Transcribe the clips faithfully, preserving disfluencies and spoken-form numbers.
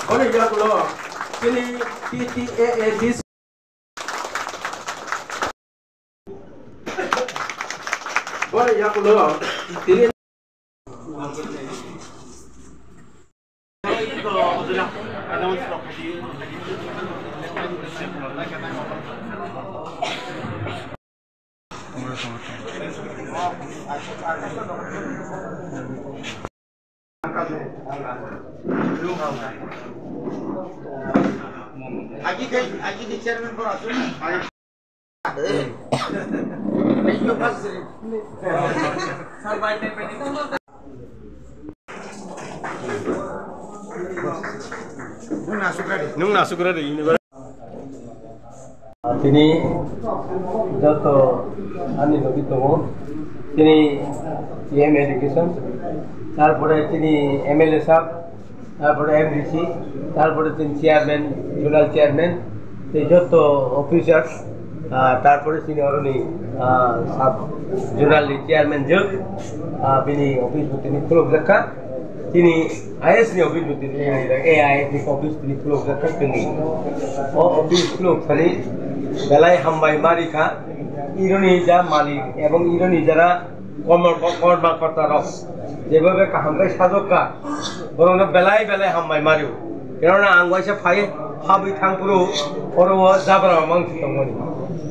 Boni yakulo chini T T A A D C. Boni yakulo chini Nung nasuk radi, university. Tini joto ani logi tongo, tini C M education, tarpore tini M L A sab, tarpore M D C, tarpore tini chairman, zonal chairman, tei joto officers, ah, tarpore tini oroni, ah, sub zonal ni chairman jok, ah, bini office bo tini khuluk jakha. Tini I S ni office bo tini, A I S ni office tini khuluk jakha tini. O office khuluk thani belai hambai mari kha. Ironi ja malik ebong ironi jara komor, korma korta rok jebhabe kaham khe sajok kha, borokno belai belai hambai mario. Kenona ang waisa phai habwi thang phuru oro o jabra mamang si tongmani.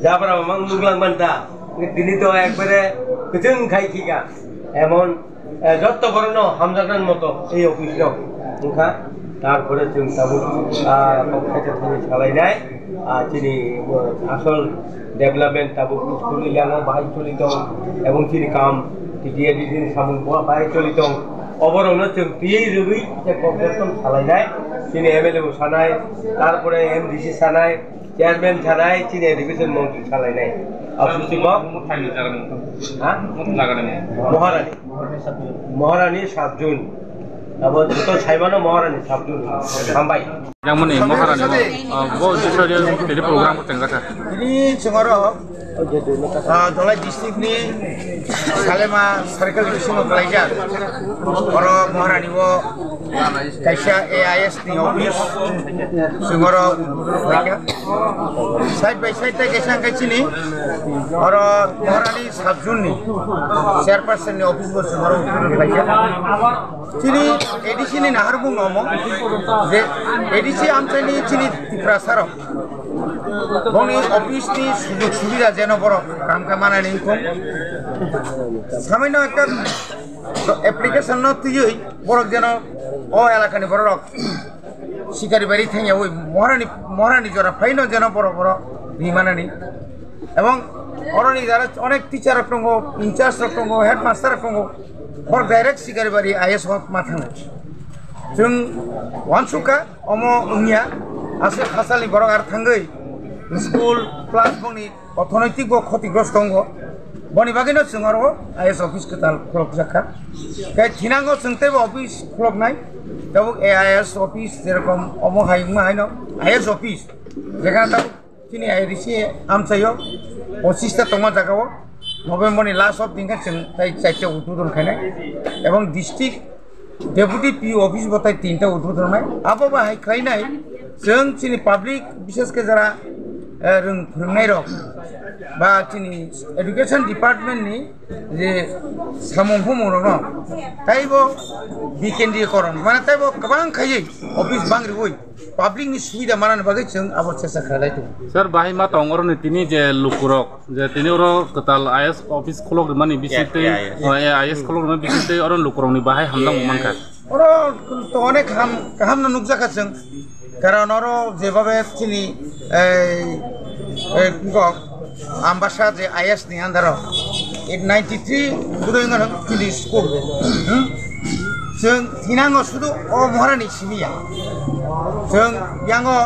Jabra mamang nuklang manta. Tini to ekbare kwchwng khai khika. Emon Eh, jotto borokno hamjaknani moto ei office no wngkha. Tarpore chwng tabuk, ah, kok khaisa thani salainai, ah, chini, ah, asol development tabuk school ni yango bahai choli tong, ebong chini kam T T A D C ni samung bo bahai choli tong. Oborokno chwng twiwi rwgwi khe kok jotto salainai. Chini M L A bo sanai, tarpore M D C sanai, chairman sanai, chini education montri salainai. Office ni kok? Mothani jaga ni. Ha? Mothani jaga ni. Moharani. Moharani sabjun. Abo joto saimano Moharani sabjun. Hambai. Yang mani Moharani mo, ah, bo jisori tele program ko tengga kha. Ini chungaro, ah, Dholai district ni Salema circle ni bisingo kalaijak. Oro Moharani bo kaisa A I S ni office. Chungaro kalaijak. Side by side tei kaisa hwnkhe chini oro Moharani sub-zone ni chairperson ni office bo chwng oro uddhoton khlaikha. Chini A D C ni naharmung no omo je A D C amchaini chini Tiprasa rok boni office ni sujog subida jeno borok kam kha manani wngkha. Samaino ekta application no twiwi borok jeno o elakani borok rok Sikari bari thangyawi Moharani, Moharani jora phaino jeno borok borok rimanani. Ebong oroni jara onek teacher rok tongo, in charge rok tongo, headmaster rok tongo. Borok direct Sikari bari I S o ma thango. Chwng uansukha omo wngya, aswk hasalni borok ar thangwi school plus bongni orthonoitik bo khotigrosto tongo. Boni bagwino chwng oro I S office kwtal khulokjak kha. Tei thinango chwng teibo office khuloknai. Tabuk A I S office jerokom omo hai wngma haino I S office. Jekhana tabuk chini I D C amchaio pochista tongma jagao November ni last of din khe chwng tai chaita udbodon khainai. Ebong district Deputy P O office bo tai tinta udbodon nai. Abo ba hai khlainai, chwng chini public, bishes khe jara, eh, rwng phwrwngnairok ba chini education department ni je samung humung rokno taibo bikendrikoron, mane taibo kwbang khaiwi office bang riwi public ni subida manani bagwi chwng abo chesta khlailai tongo. Sir, bahai ma tong oroni tini je lukurok, je tini oro kwtal I S office khulok rimani bising twi, yeah, yeah, yeah, oh, eh, I S khulok rimani bising twi oro lukurokni bahai hamjak mankha. Oro to onek ham, kaham no nukjakha chwng. Karon oro jebabe chini, ei, ei, kok, Ambasa je I S ni andaro, eight ninety three budoi ngono chini school. Hmm? Chwng thinango sudu o Moharani simiya. Chwng yango,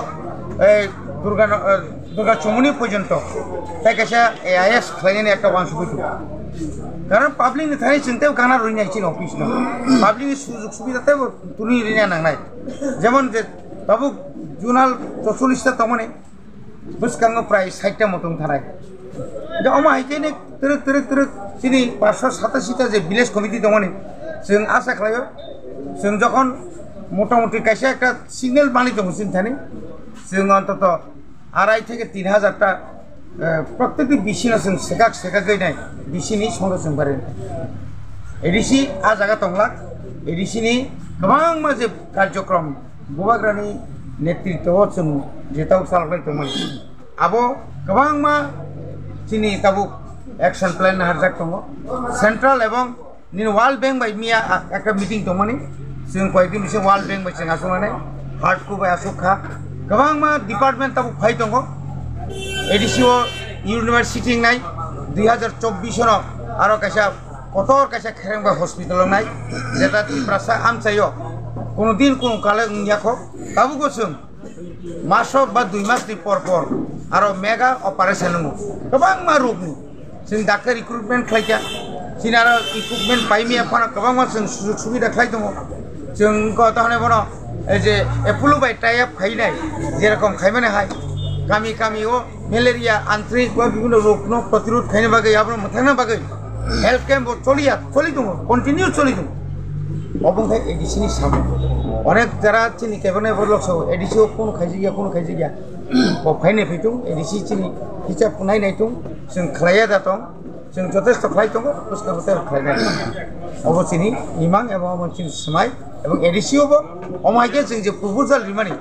ei, Durga no, eh, Durga Chomoni porjonto tei kaisa A I S khlainani ekta uansugwi tongo. Karon public ni thani chwng tei gana rwinai chini office no. Public ni sujog subida teibo twnwi rwna nangnai. Jemon je tabuk zonal chorchollish ta tongmani, bwskango prai sait ta motom thanai. Je omo hai khe ni twrwk, twrwk, twrwk chini paanch sho satashi ta je village committee tongmani, chwng asa khlaio, chwng jokhon Motamoti kaisa ekta signal bani tongo chini thani. Chwng ontoto arai theke tin hajar ta, eh, protekti bisino chwng sekak sekak oi nai bisini songdo chwng bari. A D C a jaga tonglak, A D C ni kwbangma je karjokrom bubagrani netritwo o chwng je tau chalok lai tongmani. Abo kwbangma chini tabuk action plan naharjak tongo. Central ebong nini World Bank bai miya a-, ekta meeting tongmani. Chwng koyekdin bisi World Bank bai chwng asuknani. Hardcore bai asuk kha. Kwbangma department tabuk phai tongo. A D C o university wngnai dui hajar chobbish no aro kaisa kotor kaisa khereng bai hospital wngnai. Jeta Tiprasa amchaio kono din kono kale wngya kho. Tabuk o chwng maso ba dui mas ni por por aro mega operation wngo. Kwbangma rokni chwng doctor recruitment khlaikha. Chini aro equipment paimia phano kwbangma chwng sujog subida khlai tongo. Chwng kota hwnwi bono ei je Apollo bai tie up khainai, jerokom khaimani hai kami kami o malaria, anthrax ba bibhinno rokno protirod khaina bagwi, abono mwthangna bagwi health camp bo choliya, choli tongo, continue choli tongo. Obo wngkha A D C ni samung. Onek jara chini cabinet borok sao A D C o kunu khaijak ya, kunu khaijak ya. Bo phainai phai tung, A D C chini hisab nai nai tung, chwng khlaiya da tong, chwng jotesto khlai tongo, bwskang jotesto khlai nai. Obo chini imang ebo obo chini swmai, ebong A D C obo, omo hai khe chwng je proposal rimani,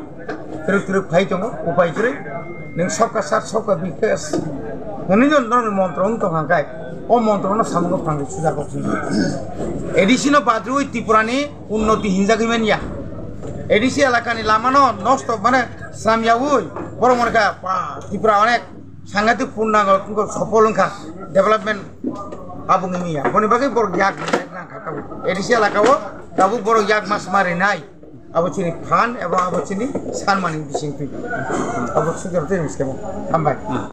twrwk twrwk phai tongo, upai kwrwi. Nwng sabka sat, sabka bikas hwnwi no norokni montro wng tong kha khe, o montro no samungo phrang sujak kok chwng. A D C no badrwi Tripura ni unnoti hinjagwi manya. A D C elakani lamano nosto mane slamyaui borok mone kha, ba, Tripura onek sangatik purnango wngkha, sopol wngkha, development aboni miya. Boni bagwi borok yak nangkha tabuk. A D C elakao tabuk borok yak mas ma rinai. Abo chini phan ebo abo chini sanmani bising twi. Abo sujak twi miskemo. Hambai.